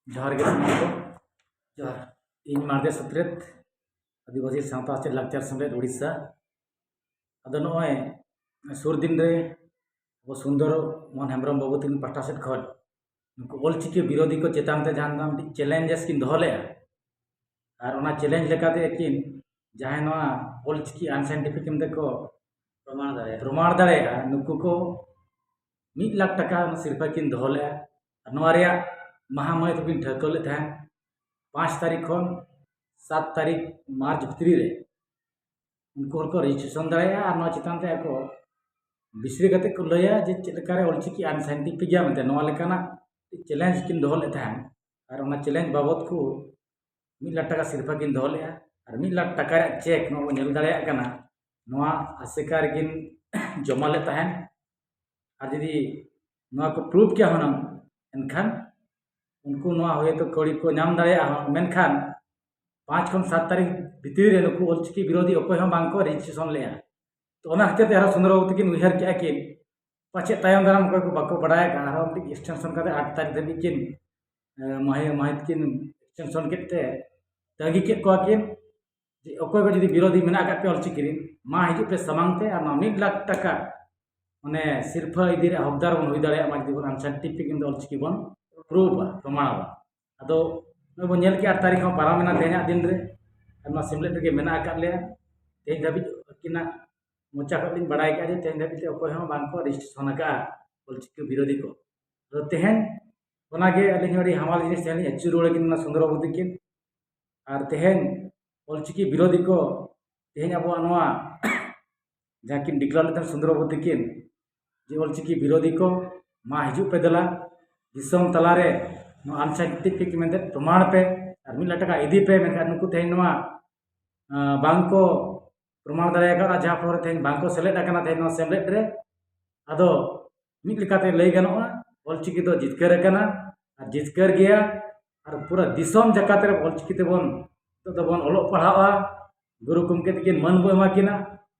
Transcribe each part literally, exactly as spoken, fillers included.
ᱡᱚᱦᱟᱨ ᱜᱮ ᱥᱟᱱᱟᱢ ᱠᱚ᱾ ᱡᱚᱦᱟᱨ᱾ ᱤᱧ ᱢᱟᱨᱫᱮ ᱥᱩᱛᱨᱮᱛ, ᱟᱹᱫᱤᱵᱟᱹᱥᱤ ᱥᱟᱶᱛᱟ ᱥᱮᱪᱮᱫ ᱞᱟᱠᱪᱟᱨ ᱥᱮᱢᱞᱮᱫ, ᱳᱰᱤᱥᱟ᱾ ᱟᱫᱚ ᱱᱚᱜᱼᱚᱭ ᱥᱩᱨ ᱫᱤᱱ ᱨᱮ ᱟᱵᱚ ᱥᱩᱱᱫᱚᱨ ᱢᱳᱦᱚᱱ ᱦᱮᱢᱵᱨᱚᱢ ᱵᱟᱹᱵᱩ ᱛᱟᱹᱠᱤᱱ ᱯᱟᱦᱴᱟ ᱥᱮᱫ ᱠᱷᱚᱱ ᱱᱩᱠᱩ ᱚᱞᱪᱤᱠᱤ ᱵᱤᱨᱳᱫᱷᱤ ᱠᱚ ᱪᱮᱛᱟᱱ ᱛᱮ ᱡᱟᱦᱟᱸ ᱢᱤᱫᱴᱤᱡ ᱪᱮᱞᱮᱧᱡᱮᱥ ᱠᱤᱱ ᱫᱚᱦᱚ ᱞᱮᱫᱼᱟ, ᱟᱨ ᱚᱱᱟ ᱪᱮᱞᱮᱧᱡᱽ ᱞᱮᱠᱟᱛᱮ ᱟᱹᱠᱤᱱ ᱡᱟᱦᱟᱸᱭ ᱱᱚᱣᱟ ᱚᱞᱪᱤᱠᱤ ᱟᱱᱥᱟᱭᱮᱱᱴᱤᱯᱷᱤᱠ ᱢᱮᱱᱛᱮ ᱠᱚ ᱯᱨᱚᱢᱟᱬ ᱫᱟᱲᱮᱭᱟᱜᱼᱟ᱾ ᱯᱨᱚᱢᱟᱬ ᱫᱟᱲᱮᱭᱟᱜᱼᱟ, ᱱᱩᱠᱩ ᱠᱚ ᱢᱤᱫ ᱞᱟᱠᱷ ᱴᱟᱠᱟ ᱥᱤᱨᱯᱷᱟᱹ ᱠᱤᱱ ᱫᱚᱦᱚ ᱞᱮᱫᱼᱟ᱾ ᱟᱨ ᱱᱚᱣᱟ ᱨᱮᱭᱟᱜ ᱢᱟᱦᱟ ᱢᱟᱹᱦᱤᱛ ᱦᱚᱸᱠᱤᱱ ᱴᱷᱟᱹᱣᱠᱟᱹ ᱞᱮᱫ ᱛᱟᱦᱮᱸᱫ, ᱯᱟᱸᱪ ᱛᱟᱹᱨᱤᱠᱷ ᱠᱷᱚᱱ ᱥᱟᱛ ᱛᱟᱹᱨᱤᱠᱷ ᱢᱟᱨᱪ ᱵᱷᱤᱛᱨᱤ ᱨᱮ ᱩᱱᱠᱩ ᱦᱚᱲ ᱠᱚ ᱨᱮᱡᱤᱥᱴᱨᱮᱥᱚᱱ ᱫᱟᱲᱮᱭᱟᱜᱼᱟ᱾ ᱟᱨ ᱱᱚᱣᱟ ᱪᱮᱛᱟᱱ ᱛᱮ ᱟᱠᱚ ᱵᱤᱥᱲᱤ ᱠᱟᱛᱮ ᱠᱚ ᱞᱟᱹᱭᱟ ᱡᱮ ᱪᱮᱫ ᱞᱮᱠᱟᱨᱮ ᱚᱞᱪᱤᱠᱤ ᱟᱱᱥᱟᱭᱮᱱᱴᱤᱯᱷᱤᱠ ᱜᱮᱭᱟ ᱢᱮᱱᱛᱮ, ᱱᱚᱣᱟ ᱞᱮᱠᱟᱱᱟᱜ ᱪᱮᱞᱮᱧᱡᱽ ᱠᱤᱱ ᱫᱚᱦᱚ ᱞᱮᱫ ᱛᱟᱦᱮᱸᱫ᱾ ᱟᱨ ᱚᱱᱟ ᱪᱮᱞᱮᱧᱡᱽ ᱵᱟᱵᱚᱛ ᱠᱚ ᱢᱤᱫ ᱞᱟᱠᱷ ᱴᱟᱠᱟ ᱥᱤᱨᱯᱷᱟᱹ ᱠᱤᱱ ᱫᱚᱦᱚ ᱞᱮᱫᱼᱟ᱾ ᱟᱨ ᱢᱤᱫ ᱞᱟᱠᱷ ᱴᱟᱠᱟ ᱨᱮᱭᱟᱜ ᱪᱮᱠ ᱱᱚᱣᱟ ᱵᱚᱱ ᱧᱮᱞ ᱫᱟᱲᱮᱭᱟᱜ ᱠᱟᱱᱟ, ᱱᱚᱣᱟ ᱟᱥᱮᱠᱟ ᱨᱮᱠᱤᱱ ᱡᱚᱢᱟ ᱞᱮᱫ ᱛᱟᱦᱮᱸᱫ᱾ ᱟᱨ ᱡᱩᱫᱤ ᱱᱚᱣᱟ ᱠᱚ ᱯᱨᱩᱯᱷ ᱠᱮᱭᱟ ᱦᱩᱱᱟᱹᱝ, ᱮᱱᱠᱷᱟᱱ ᱩᱱᱠᱩ ᱱᱚᱣᱟ ᱦᱚᱭᱛᱳ ᱠᱟᱹᱣᱰᱤ ᱠᱚ ᱧᱟᱢ ᱫᱟᱲᱮᱭᱟᱜᱼᱟ ᱦᱩᱱᱟᱹᱝ᱾ ᱢᱮᱱᱠᱷᱟᱱ ᱯᱟᱸᱪ ᱠᱷᱚᱱ ᱥᱟᱛ ᱛᱟᱹᱨᱤᱠᱷ ᱵᱷᱤᱛᱤᱨ ᱨᱮ ᱱᱩᱠᱩ ᱚᱞᱪᱤᱠᱤ ᱵᱤᱨᱳᱫᱷᱤ ᱚᱠᱚᱭ ᱦᱚᱸ ᱵᱟᱝ ᱠᱚ ᱨᱮᱡᱤᱥᱴᱨᱮᱥᱚᱱ ᱞᱮᱫᱼᱟ᱾ ᱛᱚ, ᱚᱱᱟ ᱠᱷᱟᱹᱛᱤᱨ ᱛᱮ ᱟᱨᱦᱚᱸ ᱥᱩᱱᱫᱚᱨ ᱵᱟᱵᱩ ᱛᱟᱹᱠᱤᱱ ᱩᱭᱦᱟᱹᱨ ᱠᱮᱜᱼᱟ ᱠᱤᱱ, ᱯᱟᱪᱮᱫ ᱛᱟᱭᱚᱢ ᱫᱟᱨᱟᱢ ᱚᱠᱚᱭ ᱠᱚ ᱵᱟᱠᱚ ᱵᱟᱲᱟᱭ ᱟᱠᱟᱫ, ᱟᱨᱦᱚᱸ ᱢᱤᱫᱴᱤᱡ ᱮᱠᱥᱴᱮᱱᱥᱚᱱ ᱠᱟᱛᱮ ᱟᱴ ᱛᱟᱹᱨᱤᱠᱷ ᱫᱷᱟᱹᱵᱤᱡ ᱠᱤᱱ, ᱮ, ᱢᱟᱹᱦᱤ-, ᱢᱟᱹᱦᱤᱛ ᱠᱤᱱ ᱮᱠᱥᱴᱮᱱᱥᱚᱱ ᱠᱮᱫ ᱛᱮ ᱛᱟᱺᱜᱤ ᱠᱮᱫ ᱠᱚᱣᱟ ᱠᱤᱱ᱾ ᱡᱮ ᱚᱠᱚᱭ ᱠᱚ ᱡᱩᱫᱤ ᱵᱤᱨᱳᱫᱷᱤ ᱢᱮᱱᱟᱜ ᱟᱠᱟᱫ ᱯᱮᱭᱟ ᱚᱞᱪᱤᱠᱤ ᱨᱮᱱ, ᱢᱟ ᱦᱤᱡᱩᱜ ᱯᱮ ᱥᱟᱢᱟᱝ ᱛᱮ, ᱟᱨ ᱱᱚᱣᱟ ᱢᱤᱫ ᱞᱟᱠᱷ ᱴᱟᱠᱟ ᱢᱟᱱᱮ ᱥᱤᱨᱯᱷᱟᱹ ᱤᱫᱤ ᱨᱮᱭᱟᱜ ᱦᱚᱠᱫᱟᱨ ᱵᱚᱱ ᱦᱩᱭ ᱫᱟᱲᱮᱭᱟᱜ ᱢᱟ, ᱡᱩᱫᱤ ᱵᱚᱱ ᱟᱱᱥᱟᱭᱮᱱᱴᱤᱯᱷᱤᱠ ᱢᱮᱱᱛᱮ ᱚᱞᱪᱤᱠᱤ ᱵᱚᱱ ᱯᱨᱩᱯᱷᱟ, ᱯᱨᱚᱢᱟᱬᱟᱵᱟ᱾ ᱟᱫᱚ ᱱᱚᱜᱼᱚᱭ ᱵᱚᱱ ᱧᱮᱞ ᱠᱮᱜᱼᱟ, ᱟᱴ ᱛᱟᱹᱨᱤᱠᱷ ᱦᱚᱸ ᱯᱟᱨᱚᱢᱮᱱᱟ ᱛᱮᱦᱮᱧᱟᱜ ᱫᱤᱱ ᱨᱮ, ᱟᱨ ᱱᱚᱣᱟ ᱥᱮᱢᱞᱮᱫ ᱨᱮᱜᱮ ᱢᱮᱱᱟᱜ ᱟᱠᱟᱫ ᱞᱮᱭᱟ᱾ ᱛᱮᱦᱮᱧ ᱫᱷᱟᱹᱵᱤᱡ ᱟᱹᱠᱤᱱᱟᱜ ᱢᱚᱪᱟ ᱠᱷᱚᱱ ᱞᱤᱧ ᱵᱟᱲᱟᱭ ᱠᱮᱜᱼᱟ ᱡᱮ ᱛᱮᱦᱮᱧ ᱫᱷᱟᱹᱵᱤᱡ ᱛᱮ ᱚᱠᱚᱭ ᱦᱚᱸ ᱵᱟᱝ ᱠᱚ ᱨᱮᱡᱤᱥᱴᱨᱮᱥᱚᱱ ᱟᱠᱟᱫᱼᱟ ᱚᱞᱪᱤᱠᱤ ᱵᱤᱨᱳᱫᱷᱤ ᱠᱚ᱾ ᱟᱫᱚ ᱛᱮᱦᱮᱧ ᱚᱱᱟᱜᱮ ᱟᱹᱞᱤᱧ ᱦᱚᱸ ᱟᱹᱰᱤ ᱦᱟᱢᱟᱞ ᱡᱤᱱᱤᱥ ᱛᱮᱦᱮᱧ ᱞᱤᱧ ᱟᱹᱪᱩᱨ ᱨᱩᱣᱟᱹᱲ ᱠᱤᱱ ᱠᱟᱱᱟ ᱥᱩᱱᱫᱚᱨ ᱵᱟᱵᱩ ᱛᱟᱹᱠᱤᱱ᱾ ᱟᱨ ᱛᱮᱦᱮᱧ ᱚᱞᱪᱤᱠᱤ ᱵᱤᱨᱳᱫᱷᱤ ᱠᱚ ᱛᱮᱦᱮᱧ ᱟᱵᱚᱣᱟᱜ ᱱᱚᱣᱟ ᱡᱟᱦᱟᱸ ᱠᱤᱱ ᱰᱤᱠᱞᱟᱨ ᱞᱮᱫ ᱛᱟᱦᱮᱸ ᱥᱩᱱᱫᱚᱨ ᱵᱟᱵᱩ ᱛᱟᱹᱠᱤᱱ, ᱡᱮ ᱚᱞᱪᱤᱠᱤ ᱵᱤᱨᱳᱫᱷᱤ ᱠᱚ, ᱢᱟ ᱦᱤᱡᱩᱜ ᱯᱮ ᱫᱮᱞᱟ, ᱫᱤᱥᱚᱢ ᱛᱟᱞᱟᱨᱮ ᱱᱚᱣᱟ ᱟᱱᱥᱟᱭᱮᱱᱴᱤᱯᱷᱤᱠ ᱢᱮᱱᱛᱮ ᱯᱨᱚᱢᱟᱬ ᱯᱮ, ᱟᱨ ᱢᱤᱫ ᱞᱟᱠᱷ ᱴᱟᱠᱟ ᱤᱫᱤ ᱯᱮ᱾ ᱢᱮᱱᱠᱷᱟᱱ ᱱᱩᱠᱩ ᱛᱮᱦᱮᱧ ᱱᱚᱣᱟ, ᱟᱸ, ᱵᱟᱝ ᱠᱚ ᱯᱨᱚᱢᱟᱬ ᱫᱟᱲᱮ ᱟᱠᱟᱫᱼᱟ, ᱡᱟᱦᱟᱸ ᱯᱚᱨᱮ ᱛᱮᱦᱮᱧ ᱵᱟᱝ ᱠᱚ ᱥᱮᱞᱮᱫ ᱟᱠᱟᱱᱟ ᱛᱮᱦᱮᱧ ᱱᱚᱣᱟ ᱥᱮᱢᱞᱮᱫ ᱨᱮ᱾ ᱟᱫᱚ ᱢᱤᱫ ᱞᱮᱠᱟᱛᱮ ᱞᱟᱹᱭ ᱜᱟᱱᱚᱜᱼᱟ, ᱚᱞᱪᱤᱠᱤ ᱫᱚ ᱡᱤᱛᱠᱟᱹᱨ ᱟᱠᱟᱱᱟ ᱟᱨ ᱡᱤᱛᱠᱟᱹᱨ ᱜᱮᱭᱟ᱾ ᱟᱨ ᱯᱩᱨᱟᱹ ᱫᱤᱥᱚᱢ ᱡᱟᱠᱟᱛ ᱨᱮ ᱚᱞᱪᱤᱠᱤ ᱛᱮᱵᱚᱱ ᱱᱤᱛᱚᱜ ᱫᱚᱵᱚᱱ ᱚᱞᱚᱜ ᱯᱟᱲᱦᱟᱜᱼᱟ᱾ ᱜᱩᱨᱩ ᱜᱚᱢᱠᱮ ᱛᱟᱹᱠᱤᱱ ᱢᱟᱹᱱ ᱵᱚ ᱮᱢᱟ ᱠᱤᱱᱟ᱾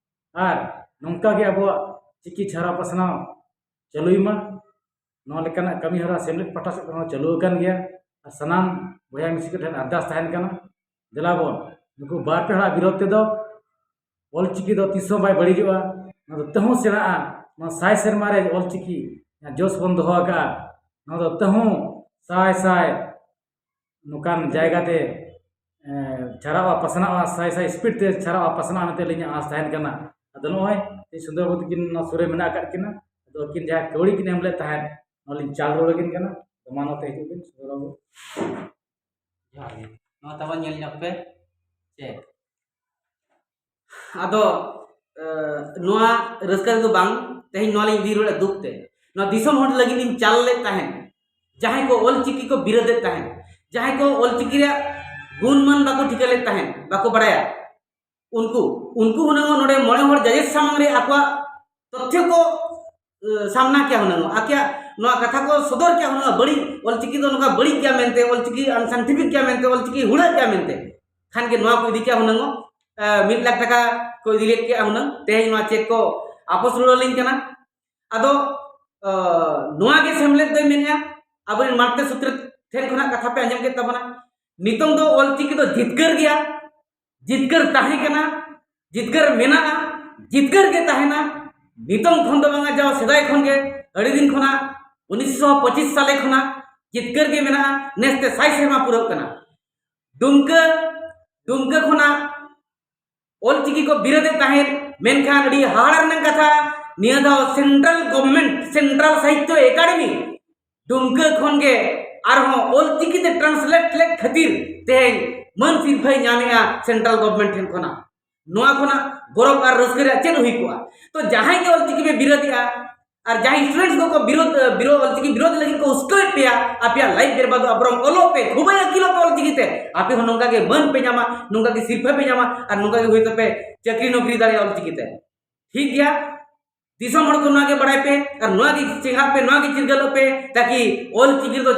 ᱟᱨ ᱱᱚᱝᱠᱟ ᱜᱮ ᱟᱵᱚᱣᱟᱜ ᱪᱤᱠᱤ ᱪᱷᱟᱨᱟᱣ ᱯᱟᱥᱱᱟᱣ ᱪᱟᱹᱞᱩᱭ ᱢᱟ᱾ ᱱᱚᱣᱟ ᱞᱮᱠᱟᱱᱟᱜ ᱠᱟᱹᱢᱤ ᱦᱚᱨᱟ ᱥᱮᱢᱞᱮᱫ ᱯᱟᱦᱴᱟ ᱥᱮᱫ ᱠᱷᱚᱱ ᱦᱚᱸ ᱪᱟᱹᱞᱩ ᱟᱠᱟᱱ ᱜᱮᱭᱟ᱾ ᱟᱨ ᱥᱟᱱᱟᱢ ᱵᱚᱭᱦᱟ ᱢᱤᱥᱤ ᱠᱚ ᱴᱷᱮᱱ ᱟᱨᱫᱟᱥ ᱛᱟᱦᱮᱱ ᱠᱟᱱᱟ, ᱫᱮᱞᱟ ᱵᱚᱱ ᱱᱩᱠᱩ ᱵᱟᱨ ᱯᱮ ᱦᱚᱲᱟᱜ ᱵᱤᱨᱳᱫᱷ ᱛᱮᱫᱚ ᱚᱞᱪᱤᱠᱤ ᱫᱚ ᱛᱤᱥ ᱦᱚᱸ ᱵᱟᱭ ᱵᱟᱹᱲᱤᱡᱚᱜᱼᱟ᱾ ᱱᱚᱣᱟ ᱫᱚ ᱛᱮᱦᱚᱸ ᱥᱮᱬᱟᱜᱼᱟ᱾ ᱱᱚᱣᱟ ᱥᱟᱭ ᱥᱮᱨᱢᱟ ᱨᱮ ᱚᱞᱪᱤᱠᱤ ᱡᱚᱥ ᱵᱚᱱ ᱫᱚᱦᱚ ᱟᱠᱟᱫᱼᱟ, ᱱᱚᱣᱟ ᱫᱚ ᱛᱮᱦᱚᱸ ᱥᱟᱭ ᱥᱟᱭ ᱱᱚᱝᱠᱟᱱ ᱡᱟᱭᱜᱟ ᱛᱮ, ᱮ, ᱪᱷᱟᱨᱟᱣᱜᱼᱟ, ᱯᱟᱥᱱᱟᱣᱜᱼᱟ, ᱥᱟᱭ ᱥᱟᱭ ᱥᱯᱤᱰ ᱛᱮ ᱪᱷᱟᱨᱟᱣᱜᱼᱟ, ᱯᱟᱥᱱᱟᱜᱼᱟ ᱢᱮᱱᱛᱮ ᱟᱹᱞᱤᱧᱟᱜ ᱟᱸᱥ ᱛᱟᱦᱮᱱ ᱠᱟᱱᱟ᱾ ᱟᱫᱚ ᱱᱚᱜᱼᱚᱭ ᱛᱮᱦᱮᱧ ᱥᱩᱱᱫᱚᱨ ᱵᱟᱹᱵᱩ ᱛᱟᱹᱠᱤᱱ ᱱᱚᱣᱟ ᱥᱩᱨ ᱨᱮ ᱢᱮᱱᱟᱜ ᱟᱠᱟᱫ ᱠᱤᱱᱟ, ᱟᱫᱚ ᱟᱹᱠᱤᱱ ᱡᱟᱦᱟᱸ ᱠᱟᱹᱣᱰᱤ ᱠᱤᱱ ᱮᱢ ᱞᱮᱫ ᱛᱟᱦᱮᱸᱫ, ᱱᱚᱣᱟ ᱞᱤᱧ ᱪᱟᱞ ᱨᱩᱣᱟᱹᱲ ᱟᱹᱠᱤᱱ ᱠᱟᱱᱟ᱾ ᱟᱫᱚ ᱢᱟ ᱱᱚᱛᱮ ᱦᱤᱡᱩᱜ ᱵᱤᱱ ᱥᱩᱱᱫᱚᱨ ᱵᱟᱹᱵᱩ᱾ ᱡᱚᱦᱟᱨ ᱜᱮ᱾ ᱱᱚᱣᱟ ᱛᱟᱵᱚᱱ ᱧᱮᱞ ᱧᱚᱜ ᱯᱮ᱾ ᱪᱮᱫ? ᱟᱫᱚ, ᱮ, ᱱᱚᱣᱟ ᱨᱟᱹᱥᱠᱟᱹ ᱨᱮᱫᱚ ᱵᱟᱝ, ᱛᱮᱦᱮᱧ ᱱᱚᱣᱟ ᱞᱤᱧ ᱤᱫᱤ ᱨᱩᱣᱟᱹᱲᱟ ᱫᱩᱠ ᱛᱮ᱾ ᱱᱚᱣᱟ ᱫᱤᱥᱚᱢ ᱦᱚᱲ ᱞᱟᱹᱜᱤᱫ ᱞᱤᱧ ᱪᱟᱞ ᱞᱮᱫ ᱛᱟᱦᱮᱸᱫ, ᱡᱟᱦᱟᱸᱭ ᱠᱚ ᱚᱞ ᱪᱤᱠᱤ ᱠᱚ ᱵᱤᱨᱳᱫᱮᱫ ᱛᱟᱦᱮᱸᱫ, ᱡᱟᱦᱟᱸᱭ ᱠᱚ ᱚᱞ ᱪᱤᱠᱤ ᱨᱮᱭᱟᱜ ᱜᱩᱱ ᱢᱟᱱ ᱵᱟᱠᱚ ᱴᱷᱤᱠᱟᱹ ᱞᱮᱫ ᱛᱟᱦᱮᱸᱫ, ᱵᱟᱠᱚ ᱵᱟᱲᱟᱭᱟ, ᱩᱱᱠᱩ, ᱩᱱᱠᱩ ᱦᱩᱱᱟᱹᱝ ᱱᱚᱰᱮ ᱢᱚᱬᱮ ᱦᱚᱲ ᱡᱟᱡᱮᱥ ᱥᱟᱢᱟᱝ ᱨᱮ ᱟᱠᱚᱣᱟᱜ ᱛᱚᱛᱷᱭᱚ ᱠᱚ, ᱮ, ᱥᱟᱢᱱᱟ ᱠᱮᱭᱟ ᱦᱩᱱᱟᱹᱝ, ᱟᱠᱚᱣᱟᱜ ᱱᱚᱣᱟ ᱠᱟᱛᱷᱟ ᱠᱚ ᱥᱚᱫᱚᱨ ᱠᱮᱭᱟ ᱦᱩᱱᱟᱹᱝ, ᱵᱟᱹᱲᱤᱡ, ᱚᱞ ᱪᱤᱠᱤ ᱫᱚ ᱱᱚᱝᱠᱟ ᱵᱟᱹᱲᱤᱡ ᱜᱮᱭᱟ ᱢᱮᱱᱛᱮ, ᱚᱞ ᱪᱤᱠᱤ ᱟᱱᱥᱟᱭᱮᱱᱴᱤᱯᱷᱤᱠ ᱜᱮᱭᱟ ᱢᱮᱱᱛᱮ, ᱚᱞ ᱪᱤᱠᱤ ᱦᱩᱲᱟᱹᱜ ᱜᱮᱭᱟ ᱢᱮᱱᱛᱮ, ᱠᱷᱟᱱ ᱜᱮ ᱱᱚᱣᱟ ᱠᱚ ᱤᱫᱤ ᱠᱮᱭᱟ ᱦᱩᱱᱟᱹᱝ, ᱮ, ᱢᱤᱫ ᱞᱟᱠᱷ ᱴᱟᱠᱟ ᱠᱚ ᱤᱫᱤ ᱞᱮᱫ ᱠᱮᱭᱟ ᱦᱩᱱᱟᱹᱝ᱾ ᱛᱮᱦᱮᱧ ᱱᱚᱣᱟ ᱪᱮᱠ ᱠᱚ ᱟᱯᱚᱥ ᱨᱩᱣᱟᱹᱲ ᱟᱹᱞᱤᱧ ᱠᱟᱱᱟ᱾ ᱟᱫᱚ, ᱮ, ᱱᱚᱣᱟ ᱜᱮ ᱥᱮᱢᱞᱮᱫ ᱫᱚᱭ ᱢᱮᱱᱮᱫᱼᱟ, ᱟᱵᱚᱨᱮᱱ ᱢᱟᱨᱛᱮ ᱥᱩᱛᱨᱮ ᱴᱷᱮᱱ ᱠᱷᱚᱱᱟᱜ ᱠᱟᱛᱷᱟ ᱯᱮ ᱟᱸᱡᱚᱢ ᱠᱮᱫ ᱛᱟᱵᱚᱱᱟ, ᱱᱤᱛᱚᱝ ᱫᱚ ᱚᱞ ᱪᱤᱠᱤ ᱫᱚ ᱡᱤᱛᱠᱟᱹᱨ ᱜᱮᱭᱟ, ᱡᱤᱛᱠᱟᱹᱨ ᱛᱟᱦᱮᱸ ᱠᱟᱱᱟ, ᱡᱤᱛᱠᱟᱹᱨ ᱢᱮᱱᱟᱜᱼᱟ, ᱡᱤᱛᱠᱟᱹᱨ ᱜᱮ ᱛᱟᱦᱮᱱᱟ᱾ ᱱᱤᱛᱚᱝ ᱠᱷᱚᱱ ᱫᱚ ᱵᱟᱝᱟ, ᱡᱟᱣ ᱥᱮᱫᱟᱭ ᱠᱷᱚᱱ ᱜᱮ, ᱟᱹᱰᱤ ᱫᱤᱱ ᱠᱷᱚᱱᱟᱜ, ᱩᱱᱤᱥᱥᱚ ᱯᱚᱸᱪᱤᱥ ᱥᱟᱞᱮ ᱠᱷᱚᱱᱟᱜ ᱡᱤᱛᱠᱟᱹᱨ ᱜᱮ ᱢᱮᱱᱟᱜᱼᱟ᱾ ᱱᱮᱥᱛᱮ ᱥᱟᱭ ᱥᱮᱨᱢᱟ ᱯᱩᱨᱟᱹᱜ ᱠᱟᱱᱟ᱾ ᱰᱩᱢᱠᱟᱹ, ᱰᱩᱢᱠᱟᱹ ᱠᱷᱚᱱᱟᱜ ᱚᱞ ᱪᱤᱠᱤ ᱠᱚ ᱵᱤᱨᱳᱫᱮᱫ ᱛᱟᱦᱮᱸᱫ, ᱢᱮᱱᱠᱷᱟᱱ ᱟᱹᱰᱤ ᱦᱟᱦᱟᱲᱟ ᱨᱮᱱᱟᱜ ᱠᱟᱛᱷᱟ, ᱱᱤᱭᱟᱹ ᱫᱷᱟᱣ ᱥᱮᱱᱴᱨᱟᱞ ᱜᱚᱵᱷᱢᱮᱱᱴ, ᱥᱮᱱᱴᱨᱟᱞ ᱥᱟᱦᱤᱛᱛᱚ ᱮᱠᱟᱰᱮᱢᱤ ᱰᱩᱢᱠᱟᱹ ᱠᱷᱚᱱ ᱜᱮ ᱟᱨᱦᱚᱸ ᱚᱞ ᱪᱤᱠᱤ ᱛᱮ ᱴᱨᱟᱱᱥᱞᱮᱴ ᱞᱮᱫ ᱠᱷᱟᱹᱛᱤᱨ ᱛᱮᱦᱮᱧ ᱢᱟᱹᱱ ᱥᱤᱨᱯᱷᱟᱹᱭ ᱧᱟᱢᱮᱜᱼᱟ ᱥᱮᱱᱴᱨᱟᱞ ᱜᱚᱵᱷᱢᱮᱱᱴ ᱴᱷᱮᱱ ᱠᱷᱚᱱᱟᱜ᱾ ᱱᱚᱣᱟ ᱠᱷᱚᱱᱟᱜ ᱜᱚᱨᱚᱵᱽ ᱟᱨ ᱨᱟᱹᱥᱠᱟᱹ ᱨᱮᱭᱟᱜ ᱪᱮᱫ ᱦᱩᱭ ᱠᱚᱜᱼᱟ? ᱛᱚ, ᱡᱟᱦᱟᱸᱭ ᱜᱮ ᱚᱞ ᱪᱤᱠᱤ ᱯᱮ ᱵᱤᱨᱳᱫᱮᱜᱼᱟ ᱟᱨ ᱡᱟᱦᱟᱸᱭ ᱥᱴᱩᱰᱮᱱᱴᱥ ᱠᱚᱠᱚ ᱵᱤᱨᱳᱫ, ᱵᱤᱨᱳᱫ, ᱚᱞ ᱪᱤᱠᱤ ᱵᱤᱨᱳᱫ ᱞᱟᱹᱜᱤᱫ ᱠᱚ ᱩᱥᱠᱟᱹᱣᱮᱫ ᱯᱮᱭᱟ, ᱟᱯᱮᱭᱟᱜ ᱞᱟᱭᱤᱯᱷ ᱵᱮᱨᱵᱟᱫᱚᱜᱼᱟ, ᱵᱚᱨᱚᱝ ᱚᱞᱚᱜ ᱯᱮ, ᱠᱷᱩᱵᱟᱹᱭ ᱟᱹᱠᱤᱞᱚᱜ ᱯᱮ ᱚᱞ ᱪᱤᱠᱤ ᱛᱮ, ᱟᱯᱮ ᱦᱚᱸ ᱱᱚᱝᱠᱟ ᱜᱮ ᱢᱟᱹᱱ ᱯᱮ ᱧᱟᱢᱟ, ᱱᱚᱝᱠᱟ ᱜᱮ ᱥᱤᱨᱯᱷᱟᱹ ᱯᱮ ᱧᱟᱢᱟ ᱟᱨ ᱱᱚᱝᱠᱟ ᱜᱮ ᱦᱳᱭᱛᱳ ᱯᱮ ᱪᱟᱹᱠᱨᱤ ᱱᱚᱠᱨᱤ ᱫᱟᱲᱮᱭᱟᱜᱼᱟ ᱚᱞ ᱪᱤᱠᱤ ᱛᱮ᱾ ᱴᱷᱤᱠ ᱜᱮᱭᱟ, ᱫᱤᱥᱚᱢ ᱦᱚᱲ ᱠᱚ ᱱᱚᱣᱟ ᱜᱮ ᱵᱟᱲᱟᱭ ᱯᱮ ᱟᱨ ᱱᱚᱣᱟ ᱜᱮ ᱪᱮᱸᱜᱷᱟᱜ ᱯᱮ, ᱱᱚᱣᱟ ᱜᱮ ᱪᱤᱨᱜᱟᱹᱞᱚᱜ ᱯᱮ, ᱛᱟᱠᱤ ᱚᱞ ᱪᱤᱠᱤ ᱫᱚ